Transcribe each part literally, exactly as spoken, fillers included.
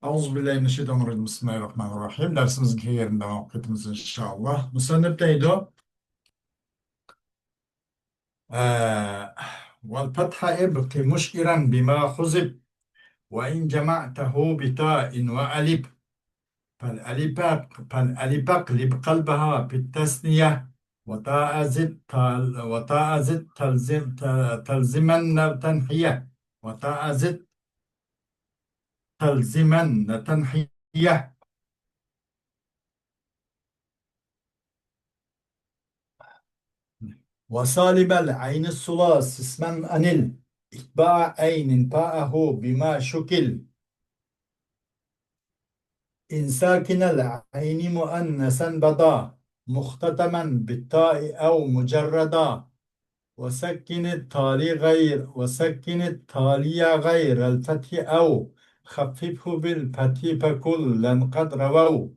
أعوذ بالله من الشيطان الرجيم. بسم الله الرحمن الرحيم. دەرسىمىزنىڭ يېرىدە داۋام قىلىمىز، ئىنشائاللا. مۇسەننىپ دەيدۇ، ئە، والفتح ابق مشئرا بما حذف، وإن جمعته بتاء وألف. فالألف، فالألف اقلب قلبها في التثنية، وتاء زد تل-، وتاء زد تلزم-، ت-، تلزمن تنحية، وتاء زد تلزمن تنحية. وسالب العين الثلاث اسما أنل، إتباع عين فاءه بما شكل. إن ساكن العين مؤنثا بدا، مختتما بالتاء أو مجردا. وسكن التالي غير، وسكن التالي غير الفتح أو خففه بالفتح فكلا قد رووا.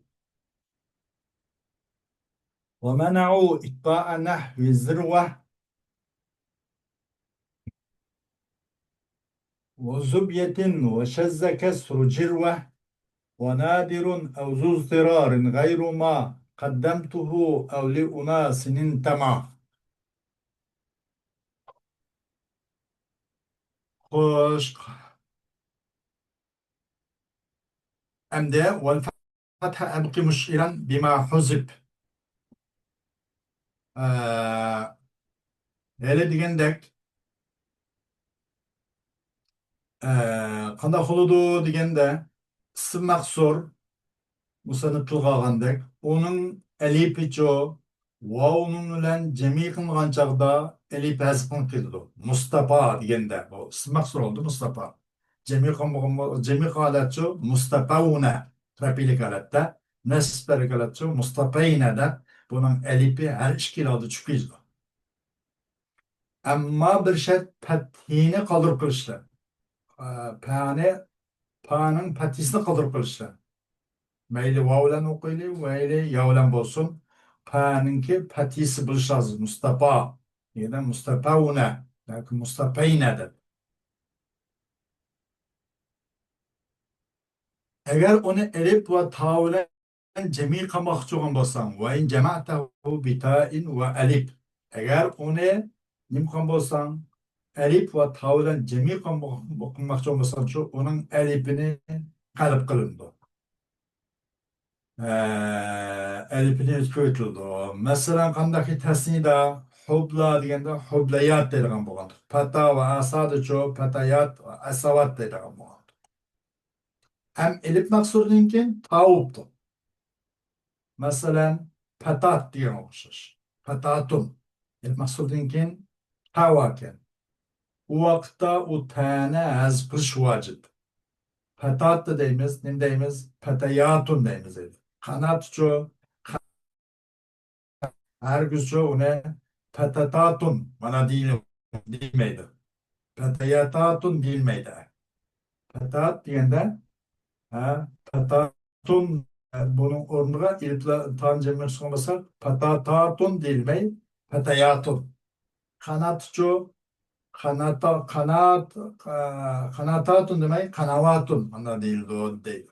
ومنعوا إتباع نحو ذروة وزبية وشذ كسر جروة ونادر أو ذو اضطرار غير ما قدمته أو لأناس انتمى. خوش. ئەمدى والفتح ابق مشئرا بما حذف. ئە، ھېلى دېگەندەك، ئە، قانداق بولىدۇ دېگەندە، ئىسىم مەقسۇر، مۇسەننىپ تىلغا ئالغاندەك، ئۇنىڭ ئەلىپىچۇ، ۋاۋنىڭ بىلەن جەمئىي قىلىنغان چاغدا ئەلىپ ھەزىپ قىلىنىپ كېتىدۇ. مۇستاپا دېگەندە، بۇ ئىسىم مەقسۇر بولدى، مۇستاپا. جەمئىي قىلىنغان، جەمئىي ھالەتچۇ، مۇستاپاۋنە. رەپئىيلىك ھالەتتە، نەسب بەرگەن ھالەتچۇ، مۇستاپەينە دەپ، بۇنىڭ ئەلىپى ھەر ئىككىلا ھالدا چۈشۈپ كېتىدۇ. ئەمما بىر شەرت، پەتھىنى قالدۇرۇپ قېلىشلا. ئە، پەنى، پانىڭ پەتھىسىنى قالدۇرۇپ قېلىشلا. مەيلى ۋاۋ بىلەن ئوقۇيلى، مەيلى يا بىلەن بولسۇن. پانىڭكى پەتھىسى بولۇشى لازىم. مۇستاپا، يەنى مۇستاپاۋنە ياكى مۇستاپەينە دەپ. ئەگەر ئۇنى ئەلىپ ۋە تا بىلەن جەمئىي قىلماقچى بولغان بولساڭ، وإن جمعته بتاء وألف. ئەگەر ئۇنى نېمە قىلغان بولساڭ، ئەلىپ ۋە تا بىلەن جەمئىي قىلماق-، قىلماقچى بولساڭ، شۇ ئۇنىڭ ئەلىپىنى قەلب قىلىنىدۇ. ئە، ئەلىپىنى ئۆچۈرۈپ ئۆتۈلىدۇ. مەسىلەن، قانداقكى تەسنىيدا ھۇبلا دېگەندە ھۇبلەيات دەيدىغان بولغان. پەتا ۋە ئاسادىچۇ پەتەيات ۋە ئەسەۋات دەيدىغان بولغان. ھەم ئېلىپ مەقسۇردىن كېيىن تا بوپتۇ. مەسىلەن، پەتات دېگەن ئوخشاش. پەتاتۇن. ئېلىپ مەقسۇردىن كېيىن تا باركەن. ئۇ ۋاقىتتا ئۇ تەنى ھەزىپ قىلىش ۋاجىپ. پەتات دەيمىز، نېمە دەيمىز؟ پەتەياتۇن دەيمىز ئەيدى. قاناتچۇ، ھەرگىزچۇ ئۇنى پەتەتاتۇن مانا دېيىل-، دېيىلمەيدۇ. پەتەياتاتۇن دېيىلمەيدۇ. پەتات دېگەندە، ھە، پەتاتۇن، بۇنىڭ ئورنىغا ئېلىپلا تان جەمئىي قىلغان بولساق، پەتاتاتۇن دېيىلمەي، پەتەياتۇن. قاناتچۇ، قاناتا-، قانات-، قا-، قاناتاتۇن دېمەي، قاناۋاتۇن مانا دېيىلىدۇ، دەيدۇ.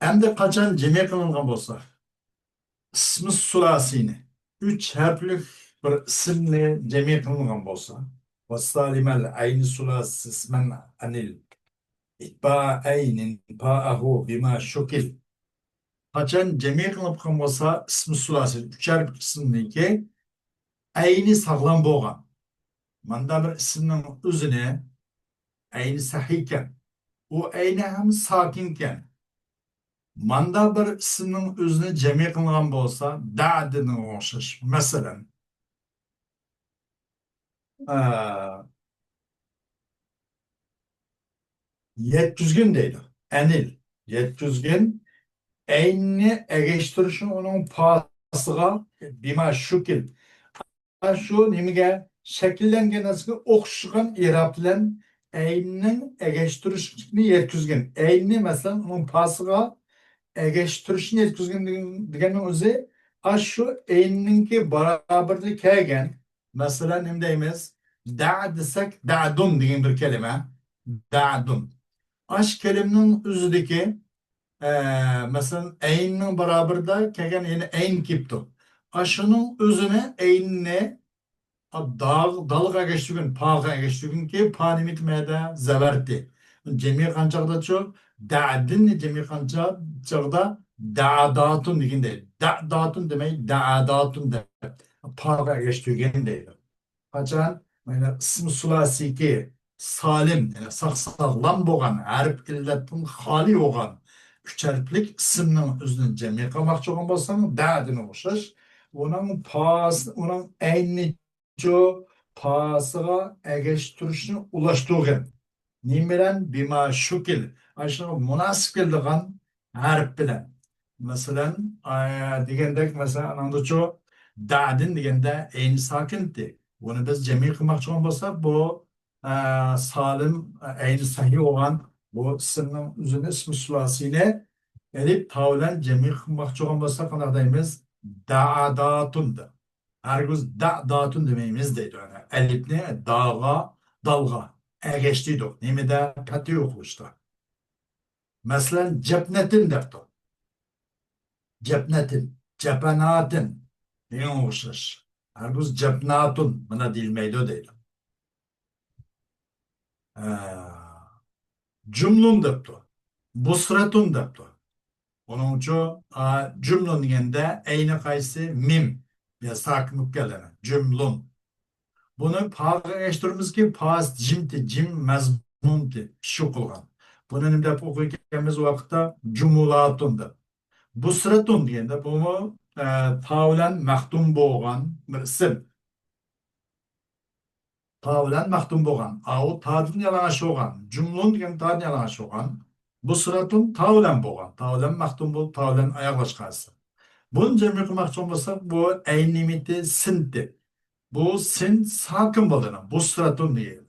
ئەمدى قاچان جەمئىي قىلىنغان بولسا، ئىسمى سۇلاسىنى، ئۈچ ھەرپلىك بىر ئىسىمنى جەمئىي قىلىنغان بولسا، ۋەسسالىمەل ئەينى سۇلاسى ئىسمەن ئەنىل ئىتبا ئەينىن پائەھۇ بىما شۇكىل. قاچان جەمئىي قىلىنىپ قالغان بولسا، ئىسمى سۇلاسى، ئۈچەر بىر ئىسىمنىڭكى ئەينى ساغلام بولغان. ماندا بىر ئىسىمنىڭ ئۆزىنى ئەينى سەھىيكەن. ئۇ ئەينى ھەم ساكىنكەن. ماندا بىر ئىسىمنىڭ ئۆزىنى جەمئىي قىلغان بولسا، دەدىنىڭ ئوخشاش. مەسىلەن، ئە، يەتكۈزگىن دەيدۇ. ئەنىل. يەتكۈزگىن. ئەيننى ئەگەشتۈرۈشنى ئۇنىڭ پاسىغا بىما شۇكىل. شۇ نېمىگە شەكىللەنگەن نەرسىگە ئوخشىغان ئىراب بىلەن ئەيننىڭ ئەگەشتۈرۈشنى يەتكۈزگەن. ئەيننى، مەسىلەن، ئۇنىڭ پاسىغا ئەگەشتۈرۈشنى يەتكۈزگەن دېگەن، دېگەننىڭ ئۆزى ئاشۇ ئەيننىڭكى بارابىرىدە كەلگەن مەسىلەن، نېمە دەيمىز؟ دە دېسەك، دەدۇن دېگەن بىر كەلىمە. دەدۇن. ئاش كەلىمىنىڭ ئۆزىدىكى، ئە، مەسىلەن، ئەيننىڭ بارابىرىدا كەلگەن يەنە ئەين كېلىپتۇ. ئاشۇنىڭ ئۆزىنى، ئەيننى، داغ-، دالغا ئەگەشتۈرگەن، پاغا ئەگەشتۈرگەنكى، پا نېمە دېمەيدۇ؟ زەۋەرتى. جەمئىي قىلغان چاغدىچۇ، دەدىننى جەمئىي قىلغان چا-، چاغدا دەداتۇن دېگەن دەيدۇ. دەداتۇن دېمەي، دەداتۇن دەپ، پاغا ئەگەشتۈرگەن دەيدۇ. قاچان؟ مانا ئىسمى سۇلاسىيكى سالىم، يەنى ساق-ساغلام بولغان، ھەرپ ئىللەتتىن خالىي بولغان ئۈچ ھەرپلىك ئىسىمنىڭ ئۆزىنى جەمئىي قىلماقچى بولغان بولساڭ، دەدىن ئوخشاش. ئۇنىڭ پاس-، ئۇنىڭ ئەينى شۇ پاسىغا ئەگەشتۈرۈشنى ئۇلاشتۇرغىن. نېمە بىلەن؟ بىما شۇكىل. ئاشۇنىڭغا مۇناسىپ كېلىدىغان ھەرپ بىلەن. مەسىلەن، ئا، دېگەندەك، مەسىلەن، ئاناڭدىچۇ دەدىن دېگەندە ئەينى ساكىنتى. بۇنى بىز جەمئىي قىلماقچى بولغان بولساق، بۇ، ئا، سالىم، ئەينى سەھىي بولغان بۇ ئىسىمنىڭ ئۆزىنى، ئىسمى سۇلاسىينى ئەلىپ تا بىلەن جەمئىي قىلماقچى بولغان بولساق، قانداق دەيمىز؟ دەداتۇن دەپ. ھەرگىز دەداتۇن دېمەيمىز دەيدۇ. يەنى ئەلىپنى داغا، دالغا ئەگەشتۈردۇق. نېمىدە؟ پەتھى ئوقۇلۇشتا. مەسىلەن، جەپنەتىن دەپتۇ. جەپنەتىن، جەپەناتىن دېگەن ئوخشاش. ھەرگىز جەپناتۇن مانا دېيىلمەيدۇ دەيدۇ. ئە، جۇملۇن دەپتۇ. بۇسرەتۇن دەپتۇ. ئۇنىڭ ئۈچۈن، ئا، جۇملۇن دېگەندە ئەينى قايسى؟ مىم. يا ساكىن بولۇپ كەلدى. جۇملۇن. بۇنى پاغا ئەگەشتۈرىمىزكى، پاس جىمتى، جىم مەزمۇمتى، پىشۇ قىلغان. بۇنى نېمە دەپ ئوقۇيدىكەنمىز ۋاقىتتا؟ جۇمۇلاتۇن دەپ. بۇسرەتۇن دېگەندە بۇمۇ، ئە، تا بىلەن مەختۇم بولغان بىر ئىسىم. تا بىلەن مەختۇم بولغان. ئاۋۇ تادىن يالىڭاچ بولغان. جۇملۇن دېگەن تادىن يالىڭاچ بولغان. بۇسرەتۇن تا بىلەن بولغان. تا بىلەن مەختۇم بولۇپ، تا بىلەن ئاياغلاشقان ئىسىم. بۇنى جەمئىي قىلماقچى بولساق، بۇ ئەينى نېمىتى؟ سىنتى. بۇ سىن ساكىن بولىدۇ. بۇسرەتۇن دېگەن.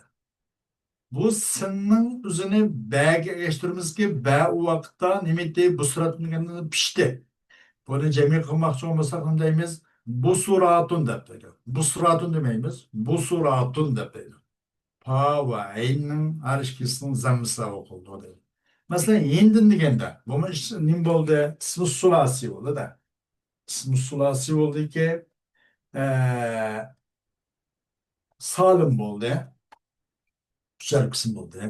بۇ سىننىڭ ئۆزىنى بەگە ئەگەشتۈرىمىزكى، بە ئۇ ۋاقىتتا نېمىتى؟ بۇسراتۇن دېگەندىن پىشتى. بۇنى جەمئىي قىلماقچى بولمىساق، نېمە دەيمىز؟ بۇسۇراتۇن دەپ دەيدۇ. بۇسراتۇن دېمەيمىز، بۇسۇراتۇن دەپ دەيدۇ. پا ۋە ئەيننىڭ ھەر ئىككىسىنىڭ زەممىسى ئوقۇلىدۇ دەيدۇ. مەسىلەن، ھىندىن دېگەندە، بۇمۇ ئىش-، نېمە بولدى؟ ئىسمى سۇلاسىي بولدى-دە. ئىسمى سۇلاسىي بولدىكى، ئە، سالىم بولدى. ئۈچەر قىسىم بولدى.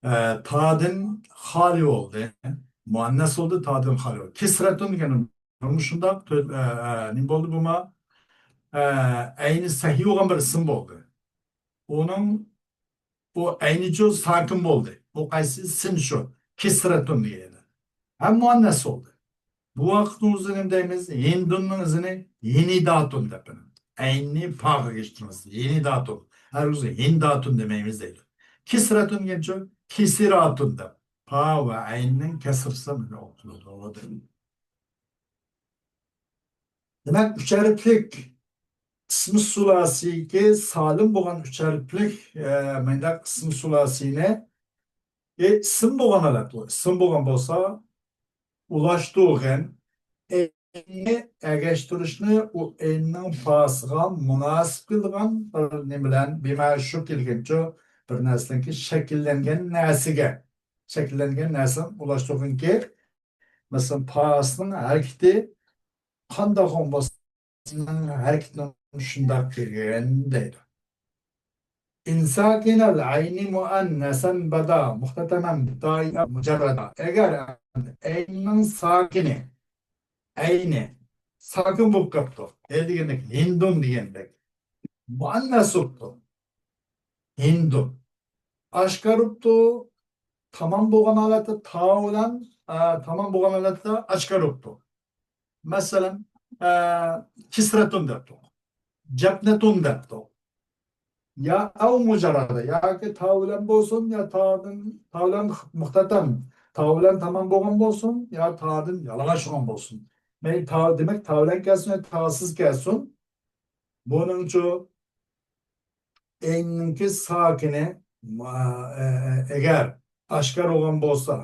ئە، تادىن خالىي بولدى. مۇئەننەس بولدى، تادىن خالىي بولدى. كىسرەتۇن دېگەن مۇشۇنداق تۆ-، ئە، ئە، نېمە بولدى بۇما؟ ئە، ئەينى سەھىي بولغان بىر ئىسىم بولدى. ئۇنىڭ، ئۇ ئەينىچۇ ساكىن بولدى. ئۇ قايسى؟ سىن شۇ. كىسرەتۇن دېگەن. ھەم مۇئەننەس بولدى. بۇ ۋاقىتنىڭ ئۆزىنى نېمە دەيمىز؟ ھىندۇننىڭ ئۆزىنى ھىنىداتۇن دەپ. ئەيننى پاغا ئېگىشتۈرىمىز. ھىنىداتۇن. ھەرگىز ھىنداتۇن دېمەيمىز دەيدۇ. كىسرەتۇن دېگەنچۇ؟ كىسراتۇن دەپ. پا ۋە ئەيننىڭ كەسرىسى بىلەن ئوقۇلىدۇ. دېمەك، ئۈچ ھەرپلىك ئىسمى سۇلاسىيكى سالىم بولغان ئۈچ ھەرپلىك، ئە، مۇنداق ئىسمى سۇلاسىينى، ئە، ئىسىم بولغان ھالەت بۇ. ئىسىم بولغان بولسا، ئۇلاشتۇرغىن، ئەيننى ئەگەشتۈرۈشنى ئۇ ئەيننىڭ پاسىغا مۇناسىپ كېلىدىغان بىر نېمە بىلەن، بىما شۇ كېلگەنچۇ بىر نەرسىنىڭكى شەكىللەنگەن نەرسىگە، شەكىللەنگەن نەرسىنى ئۇلاشتۇرغىنكى، مەسىلەن، پاسنىڭ ھەرىكىتى قانداق بولسا، ھەرىكىتىنى شۇنداق كىرگەن دەيدۇ. ئىن ساكىنەل ئەينى مۇئەننەسەن بەدا مۇختەتەمەن بىتائى مۇجەررەدا. ئەگەر ئەيننىڭ ساكىنى، ئەينى ساكىن بولۇپ قاپتۇ. ئەي دېگەندەك، ھىندۇن دېگەندەك. مۇئەننەس بوپتۇ. ھىندۇن. ئاشكارا بوپتۇ. تامام بولغان ھالەتتە تا بىلەن، ئە، تامام بولغان ھالەتتە ئاشكارا بوپتۇ. مەسىلەن، ئە، كىسرەتۇن دەپتۇ. جەپنەتۇن دەپتۇ. يا ئەۋ مۇجەررەدە، ياكى تا بىلەن بولسۇن، يا تادىن، تا بىلەن مۇختەتەم، تا بىلەن تامام بولغان بولسۇن، يا تادىن يالىڭاچ بولغان بولسۇن. مەيلى تا، دېمەك، تا بىلەن كەلسۇن يا تاسىز كەلسۇن. بۇنىڭچۇ ئەيننىڭكى ساكىنى، ما-، ئە-، ئە-، ئەگەر ئاشكارا بولغان بولسا،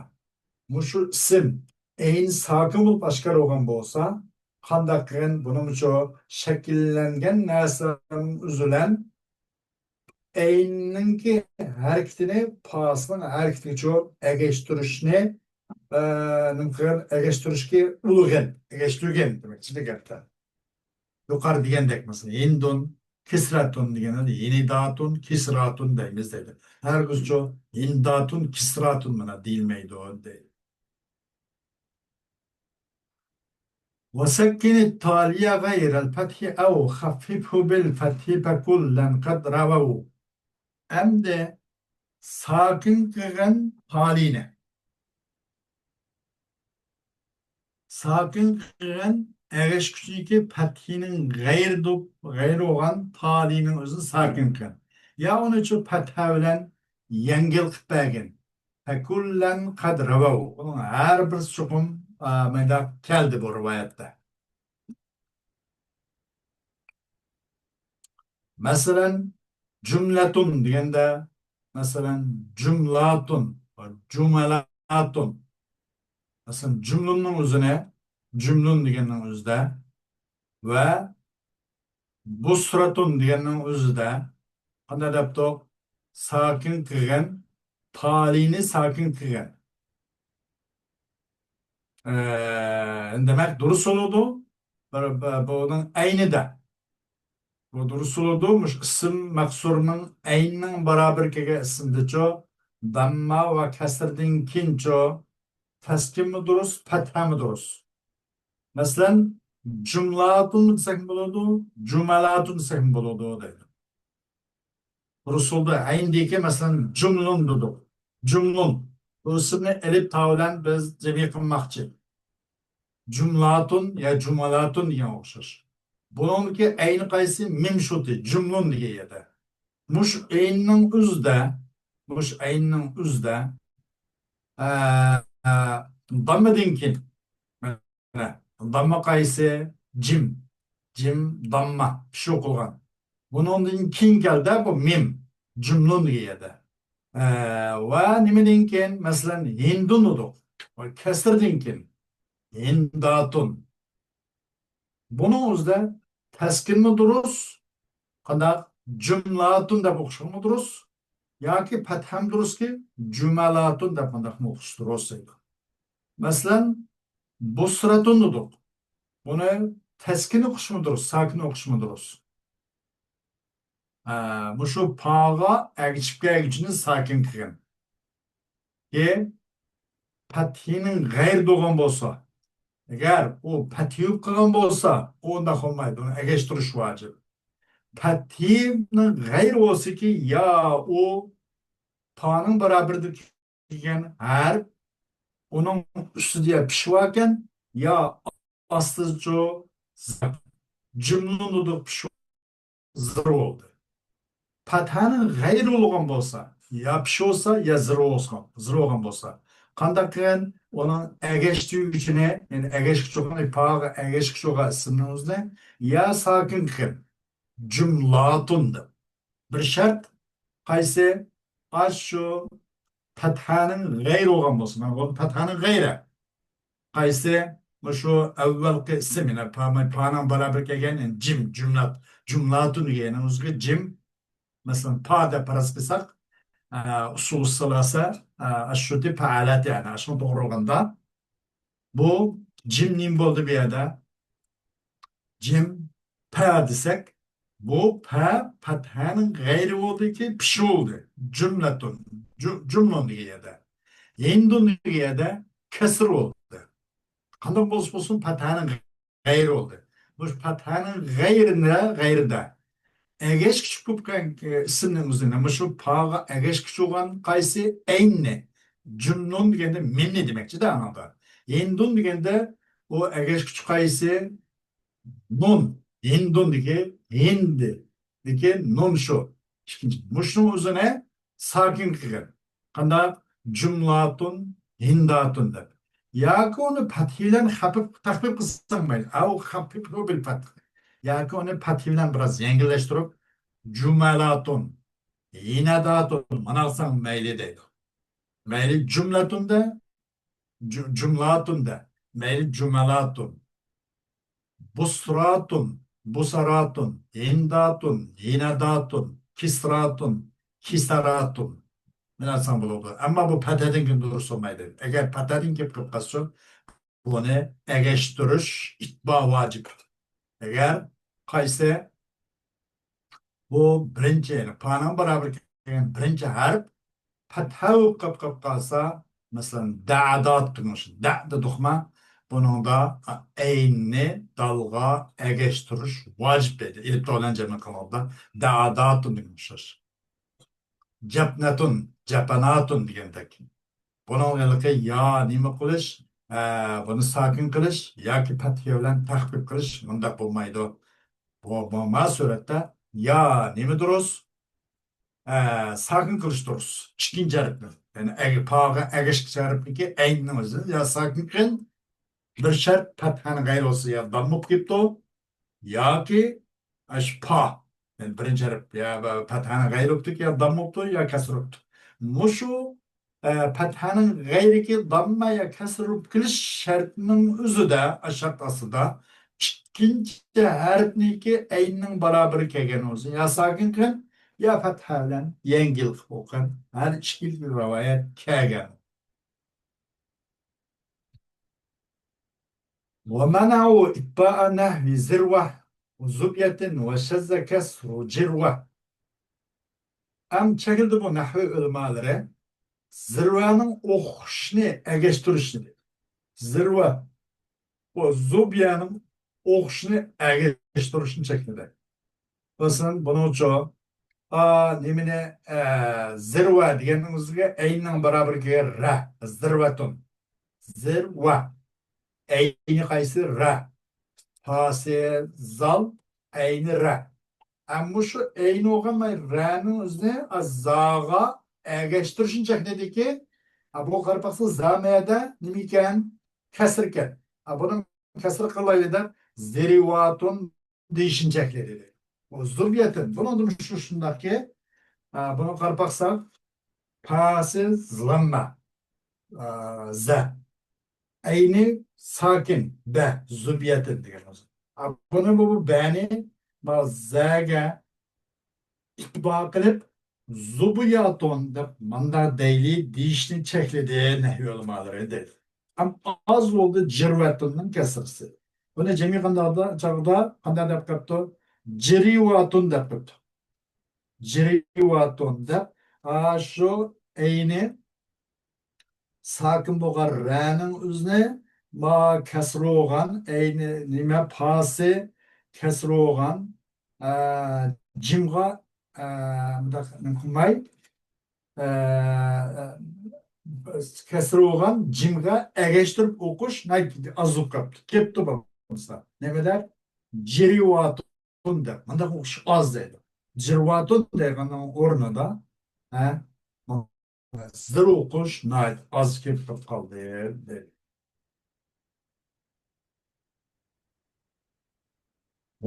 مۇشۇ ئىسىم ئەينى ساكىن بولۇپ ئاشكارا بولغان بولسا، قانداق قىلغان بۇنىڭچۇ؟ شەكىللەنگەن نەرسىلەرنىڭ ئۆزى بىلەن ئەيننىڭكى ھەرىكىتىنى پاسىنىڭ ھەرىكىتىگىچۇ ئەگەشتۈرۈشنى، ئە، نېمە قىلغان؟ ئەگەشتۈرۈشكە ئۇلىغان، ئەگەشتۈرگەن دېمەكچىدە گەپتە. يۇقىرى دېگەندەك، مەسىلەن، ھىندۇن، كىسراتۇن دېگەندە ھىنىداتۇن، كىسراتۇن دەيمىز دەيدۇ. ھەرگىزچۇ ھىنداتۇن، كىسراتۇن مانا دېيىلمەيدۇ دەيدۇ. وسكن التالي غير الفتح أو خففه بالفتح فكلا قد رووا. ئەمدى ساكىن قىلغان تالىينى، ساكىن قىلغان ئەگەشكۈچىدىكى پەتھىنىڭ غەيرى، غەيرى بولغان تالىينىڭ ئۆزىنى ساكىن قىلغان. يا ئۇنىچۇ پەتھە بىلەن يەڭگىل قىلىپ بەرگەن. فكلا قد رووا. ئۇنىڭ ھەر بىرسى چوقۇم، ئا، مۇنداق كەلدى بۇ رىۋايەتتە. مەسىلەن، جۈملەتۇن دېگەندە، مەسىلەن، جۈملاتۇن ۋە جۈمەلاتۇن. مەسىلەن، جۈملۇننىڭ ئۆزىنى جۈملۇن دېگەننىڭ ئۆزىدە ۋە بۇسراتۇن دېگەننىڭ ئۆزىدە قانداق دەپتۇق؟ ساكىن قىلغان، تالىينى ساكىن قىلغان. ئە، دېمەك، دۇرۇس بولىدۇ. بىر، بىر، بۇنىڭ ئەينىدە. بۇ دۇرۇس بولىدۇ. مۇشۇ ئىسىم مەقسۇرنىڭ ئەينىنىڭ بارابىرى كەلگەن ئىسىمدىچۇ دامما ۋە كەسىردىن كېيىنچۇ تەسكىنمۇ دۇرۇس، پەتھەمۇ دۇرۇس. مەسىلەن، جۇملاتۇن دېسەكمۇ بولىدۇ، جۇمەلاتۇن دېسەكمۇ بولىدۇ دەيدۇ. رۇسۇلدا ئەيندىكى، مەسىلەن، جۇملۇن دېدۇق. جۇملۇن. بۇ ئىسىمنى ئەلىپ تا بىلەن بىز جەمئىي قىلماقچى. جۇملاتۇن يا جۇمەلاتۇن دېگەن ئوخشاش. بۇنىڭدىكى ئەينى قايسى؟ مىم شۇتى، جۇملۇن دېگەن يەردە. مۇشۇ ئەيننىڭ ئۆزىدە، مۇشۇ ئەيننىڭ ئۆزىدە، ئە، ئە، داممىدىن كېيىن، مانا، دامما قايسى؟ جىم. جىم، دامما، پىشۇ قىلغان. بۇنىڭدىن كېيىن كەلدى بۇ مىم. جۇملۇن دېگەن يەردە. ئە، ۋە نېمىدىن كېيىن؟ مەسىلەن، ھىندۇن دېدۇق. ۋە كەسىردىن كېيىن. ھىنداتۇن. بۇنىڭ ئۆزىدە تەسكىنمۇ دۇرۇس، قانداق؟ جۇملاتۇن دەپ ئوقۇشقىمۇ دۇرۇس. ياكى پەتھەم دۇرۇسكى، جۇمەلاتۇن دەپ قانداقمۇ ئوقۇش دۇرۇس دەيدۇ. مەسىلەن، بۇسرەتۇن دېدۇق. بۇنى تەسكىن ئوقۇشمۇ دۇرۇس، ساكىن ئوقۇشمۇ دۇرۇس. ھە، مۇشۇ پاغا ئەگىشىپ كەلگۈچىنى ساكىن قىلغىن. كى پەتھىنىڭ غەيرى بولغان بولسا، ئەگەر ئۇ پەتھى بولۇپ قالغان بولسا، ئۇ ئۇنداق بولمايدۇ، ئۇنى ئەگەشتۈرۈش ۋاجىپ. پەتھىنىڭ غەيرى بولسىكى، يا ئۇ پانىڭ بارابىرىدە كەلگەن ھەرپ ئۇنىڭ ئۈستىدە يا پىشىۋالغان، يا ئاستىدىچۇ جىمنى نۇتۇق پىشىۋالغان زىر بولدى. پەتھانىڭ غەيرى بولغان بولسا، يا پىشىۋالسا، يا زىر بولسا، زىر بولغان بولسا، قانداق قىلغان؟ ئۇنىڭ ئەگەشتۈرگۈچىنى، يەنى ئەگەشكۈچى بولغان، پاغا ئەگەشكۈچى بولغان ئىسىمنىڭ ئۆزىنى يا ساكىن قىلغىن، جۇملاتۇن دەپ. بىر شەرت، قايسى؟ ئاشۇ پەتھانىڭ غەيرى بولغان بولسا، مانا بۇ پەتھانىڭ غەيرى. قايسى؟ مۇشۇ ئەۋۋەلقى ئىسىم، يەنى پا-، پانىڭ بارابىر كەلگەن، يەنى جىم، جۇملات، جۇملاتۇن دېگەننىڭ ئۆزىگە جىم. مەسىلەن، پا دەپ پەرەز قىلساق، ئە، ئۇسۇل سالاسە، ئە، ئاشۇتى پائالەت، يەنى ئاشۇ توغرىلىغاندا. بۇ جىم نېمە بولدى بۇ يەردە؟ جىم پە دېسەك، بۇ پە پەتھەنىڭ غەيرى بولدىكى، پىشىۋالدى. جۈملەتۇن، جۇ-، جۇملۇن دېگەن يەردە. ھىندۇن دېگەن يەردە كەسىر بولدى. قانداق بولسا بولسۇن، پەتھەنىڭ غەيرى بولدى. مۇشۇ پەتھەنىڭ غەيرىنى، غەيرىدە ئەگەشكۈچ بولۇپ قالغان، ئىسىمنىڭ ئۆزىنى، مۇشۇ پاغا ئەگەشكۈچ بولغان قايسى؟ ئەيننى. جۈملۇن دېگەندە مىمنى دېمەكچىدە ئاڭدا. ھىندۇن دېگەندە ئۇ ئەگەشكۈچ قايسى؟ نۇن. ھىندۇندىكى ھىندىدىكى نۇن شۇ. ئىككىنچى. مۇشۇنىڭ ئۆزىنى ساكىن قىلغىن. قانداق؟ جۇملاتۇن، ھىنداتۇن دەپ. ياكى ئۇنى پەتھى بىلەن خەپىپ، تەخپىپ قىلساڭ مەيلى. ئەۋ خەپپىپھۇ بىل پەتھ. ياكى ئۇنى پەتھى بىلەن بىراز يەڭگىللەشتۈرۈپ، جۇمەلاتۇن، ھىنەداتۇن، مانا قىلساڭ مەيلى دەيدۇ. مەيلى جۈملەتۇن دە، جۇ-، جۇملاتۇن دە، مەيلى جۇمەلاتۇن. بۇسراتۇن، بۇساراتۇن، ھىنداتۇن، ھىناداتۇن، كىسراتۇن، كىساراتۇن. مانا دېسەڭ بولىدۇ. ئەمما بۇ پەتھەدىن كېيىن دۇرۇس بولمايدۇ. ئەگەر پەتھەدىن كېلىپ قېلىپ قالسا، بۇنى ئەگەشتۈرۈش ئىتبا ۋاجىپ. ئەگەر قايسى بۇ بىرىنچى، يەنى پانىڭ بارابىر كەلگەن بىرىنچى ھەرپ پەتھە بولۇپ قېلىپ قالسا، مەسىلەن، دەدات دېگەن ئوخشاش. دە دېدۇقما؟ بۇنىڭدا ئەيننى دالغا ئەگەشتۈرۈش ۋاجىپ دەيدۇ. ئېلىپتا بىلەن جەمئى قىلغاندا دەداتۇن دېگەن ئوخشاش. جەپنەتۇن، جەپەناتۇن دېگەندەك. بۇنىڭ ھېلىقى يا نېمە قىلىش، ئە، بۇنى ساكىن قىلىش ياكى پەتھىيە بىلەن تەخپىپ قىلىش مۇنداق بولمايدۇ. بۇ، بۇ ما سۈرەتتە يا نېمە دۇرۇس؟ ئە، ساكىن قىلىش دۇرۇس. ئىككىنچى ھەرپنى. يەنى ئەگ-، پاغا ئەگەشكۈچى ھەرپنىكى ئەيننىڭ ئۆزىنى يا ساكىن قىل، بىر شەرت پەتھەنىڭ غەيرى بولسا يا دام بولۇپ كېتىدۇ، ياكى ئاشۇ پا، يەنى بىرىنچى ھەرپ يا پەتھەنىڭ غەيرى بوپتۇ يا دام بوپتۇ يا كەسرە بوپتۇ. مۇشۇ، ئە، پەتھەنىڭ غەيرىكى دامما يا كەسرە بولۇپ كېلىش شەرتىنىڭ ئۆزىدە، ئاشۇ شەرت ئاستىدا ئىككىنچى ھەرپنىڭكى ئەيننىڭ بارابىرى كەلگەن بولسا، يا ساكىن قىل، يا پەتھە بىلەن يەڭگىل قىلىپ ئوقۇڭ. ھەر ئىككىلا رىۋايەت كەلگەن. ومنعوا إطباق نحو زروة وزبية وشذ كسر جروة. ئەم چەكلىدى بۇ نەھۋى ئۆلىمالىرى زىرۋەنىڭ ئوخشىشىنى ئەگەشتۈرۈشنى. زىرۋە، بۇ زۇبيەنىڭ ئوخشىشىنى ئەگەشتۈرۈشنى چەكلىدى. مەسىلەن، بۇنىڭچۇ، ئا، نېمىنى، ئە، زىرۋە دېگەننىڭ ئۆزىگە ئەيننىڭ بارابىرىگە رە، زىرۋەتۇن. زىرۋە. ئەينى قايسى؟ رە. پاسى زال، ئەينى رە. ئەمما شۇ ئەينى بولغان رەنىڭ ئۆزىنى، ئا، زاغا ئەگەشتۈرۈشنى چەكلىدىكى، ئا، بۇ قاراپ باقسا زامەدە نېمە ئىكەن؟ كەسرىكەن. ئا، بۇنىڭ كەسرى قىلايلى دەپ، زىرىۋاتۇن دېيىشنى چەكلىدى. ئۇ زۇبيەتىن. بۇنىڭدىن شۇ شۇنداقكى، ئا، بۇنى قاراپ باقساق، پاسى زىلامما، ئا، زە. ئەينى ساكىن، بە، زۇبيەتىن دېگەن بولسا. ئا، بۇنى بۇ، بۇ بەنى، ما زەگە ئىتبا قىلىپ، زۇبۇياتون دەپ مانداق دەيلى دېيىشنى چەكلىدى نەھۋى ئۆلىمالىرى دەيدۇ. ئەم ئاز بولدى جىرۋەتۇننىڭ كەسرىسى. بۇنى جەمئىي قانداق، چاغدا قانداق دەپ قاپتۇ؟ جىرىۋاتۇن دەپ قاپتۇ. جىرىۋاتۇن دەپ، ئاشۇ ئەينى ساكىن بولغان رەنىڭ ئۆزىنى ما كەسرى بولغان ئەينى نېمە پاسى كەسرى بولغان، ئە، جىمغا، ئە، مۇنداق نېمە قىلماي، ئە، كەسرى بولغان جىمغا ئەگەشتۈرۈپ ئوقۇش ناھايىتى ئاز بولۇپ قاپتۇ. كەپتۇ بولمىسا. نېمە دەپ؟ جىرىۋاتۇن دەپ. مۇنداق ئوقۇش ئاز دەيدۇ. جىرۋاتۇن دەيدىغاننىڭ ئورنىدا، ھە؟ زىر ئوقۇش ناھايىتى ئاز كېلىپ قالدى، دەيدۇ.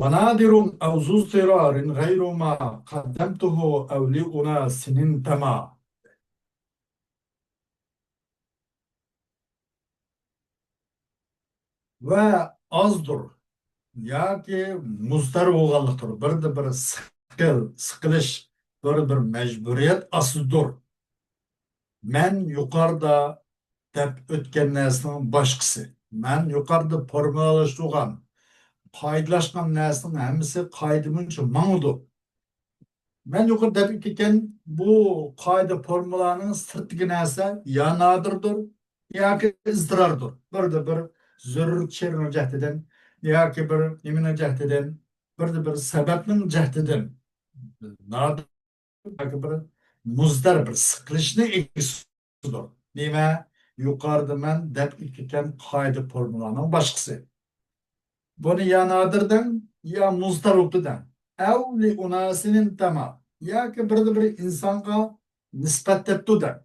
ونادر أو ذو اضطرار غير ما قدمته أو لأناس انتمى. ۋە ئازدۇر ياكى مۇزتەر بولغانلىقتۇر. بىردە بىر سىقىل، سىقىلىش، بىردە بىر مەجبۇرىيەت ئاستىدۇر. مەن يۇقىرىدا دەپ ئۆتكەن نەرسىنىڭ باشقىسى. مەن يۇقىرىدا فورمۇلالاشتۇرغان، قائىدىلاشقان نەرسىنىڭ ھەممىسى قائىدە بويىچە ماڭىدۇ. مەن يۇقىرىدا دەپ ئۆتكەن بۇ قائىدە فورمۇلانىڭ سىرتىدىكى نەرسە يا نادىردۇر، ياكى ئىزتىراردۇر. بىردە بىر زۆرۈرىيەت شەرتىنىڭ جەھىتىدىن، ياكى بىر نېمىنىڭ جەھىتىدىن، بىردە بىر سەۋەبنىڭ جەھىتىدىن نادىر ياكى بىر مۇزتەر، بىر سىقىلىشنىڭ ئىگىسىدۇر. نېمە؟ يۇقىرىدا مەن دەپ ئۆتكەن قائىدە فورمۇلانىڭ باشقىسى. بۇنى يا نادىر دەڭ، يا مۇزتەر بوپتۇ دەڭ. ئەۋ لىئۇناسىن ئىنتەما. ياكى بىردە بىر ئىنسانغا نىسبەت دەپتۇ دەڭ.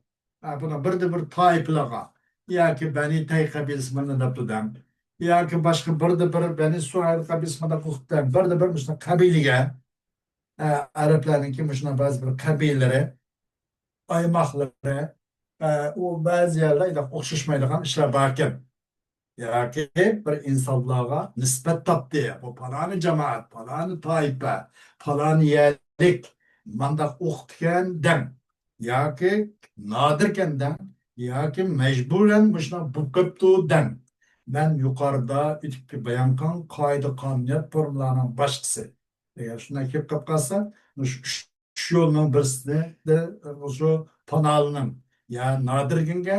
ھە، بۇنى بىردە بىر تائىپىلارغا، ياكى بەنى تەي قەبىلىسى مانا دەپتۇ دەڭ. ياكى باشقا بىردە بىر بەنى سۇھەيل قەبىلىسى مانا قىلىپتۇ دەڭ. بىردە بىر مۇشۇنداق قەبىلىگە، ئە، ئەرەبلەرنىڭكى مۇشۇنداق بەزى بىر قەبىلىلىرى، ئايماقلىرى، ئە، ئۇ بەزى يەرلەر ئوخشاشمايدىغان ئىشلار باركەن. ياكى بىر ئىنسانلارغا نىسبەت تاپتى. بۇ پالانى جامائەت، پالانى تائىپە، پالانى يەرلىك مانداق ئوقۇپتىكەن دەڭ. ياكى نادىركەن دەڭ. ياكى مەجبۇرەن مۇشۇنداق بولۇپ قېپتۇ دەڭ. مەن يۇقىرىدا ئۆتۈپ بايان قىلغان قائىدە-قانۇنىيەت فورمىلارنىڭ باشقىسى. ئەگەر شۇنداق كېلىپ قېلىپ قالسا، مۇشۇ ئۈچ، ئۈچ يولنىڭ بىرسىنى، مۇشۇ پانالنىڭ يا نادىرگىنگە،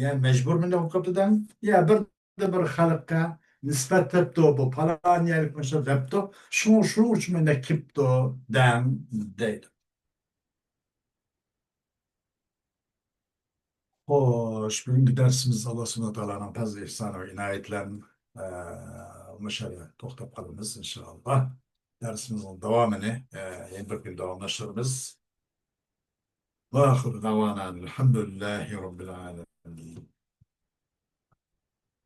يا مەجبۇر مۇنداق بولۇپ قېپتۇ دەڭ، يا بىر بىر خەلققە نىسبەت بېرىپتۇ، بۇ پالان يەرلىك مۇشۇ دەپتۇ، شۇ، شۇنىڭ ئۈچۈن مۇنداق كېلىپتۇ دەڭ دەيدۇ. خوش، بۈگۈنكى دەرسىمىز ئاللا سۇبھانەھۇ ۋە تائالانىڭ پەزلى ئېھسانى ۋە ئىنايىتى بىلەن، ئە، مۇشۇ يەردە توختاپ قالىمىز، ئىنشائاللا. دەرسىمىزنىڭ داۋامىنى، ئە، يەنە بىر كۈن داۋاملاشتۇرىمىز. ۋە ئاخىرۇ دەۋانا ئەلھەمدۇلىللاھى رەببىل ئالەمىن.